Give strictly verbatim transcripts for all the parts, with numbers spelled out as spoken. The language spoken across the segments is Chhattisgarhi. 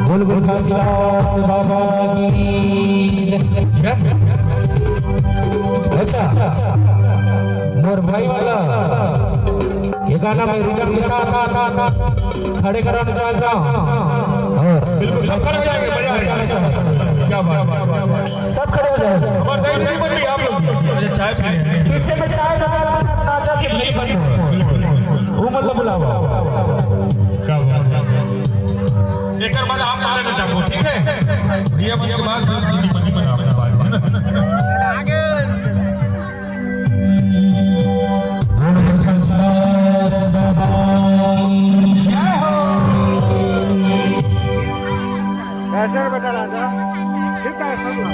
बोल गुरु घासीदास बाबा की जय। अच्छा, मोर भाई वाला ये गाना मैं रिदम के साथ, साथ, साथ, साथ खड़े करवाना चाहता हूँ। और बिल्कुल, सब खड़े हो जाएंगे, मजा आएगा। अच्छा, अच्छा। क्या बात है। सब खड़े हो जाओ। हमारे दाई दीदी बन गई, आप लोग भी। अच्छा, चाय पी लेंगे। पीछे में चाय लगा, नाचा के नहीं बन। वो मतलब बुलावा। क्या बात है। एकर बाद हम ना लेना चाहबो, ठीक है? भैया मन के बाद हम दीदी मन के बाद। जय हो। कैसे बेटा राजा? ठीक है, सब लोग।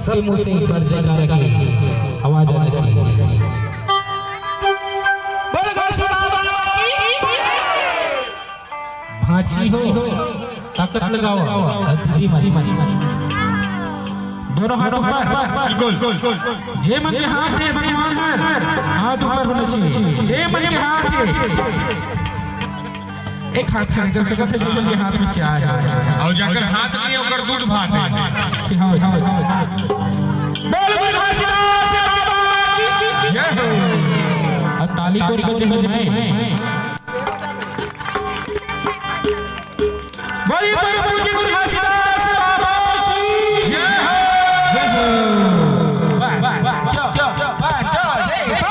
सबके मुंह से एक बार जयकारा की आवाज आना चाहिए। बोलो घासी बाबा की। भांची हो, ताकत लगाओ। और दीदी मारी, दोनों हाथ ऊपर। बिल्कुल। जे मन के हाथ हे भगवान हे, हाथ ऊपर होना चाहिए। जे मन के हाथ हे, एक हाथ खड़े कर सकत हे, जे मन के हाथ में चार हे। और जाकर हाथ नहीं, ओकर दूध भात है। हाँ, हाँ, हाँ। बोल गुरु घासीदास बाबा की जय हो। और ताली को बजे बजाएं। बोलिए परम पूज्य गुरु घासीदास बाबा की जय हो। जय हो। वाह, वाह, वाह, जो, जो, जो, वाह, जो, जय हो।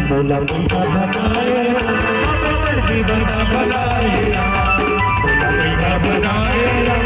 मोला बेटा बनाए, बाबा जी बना बनाए, मोला बेटा बनाए।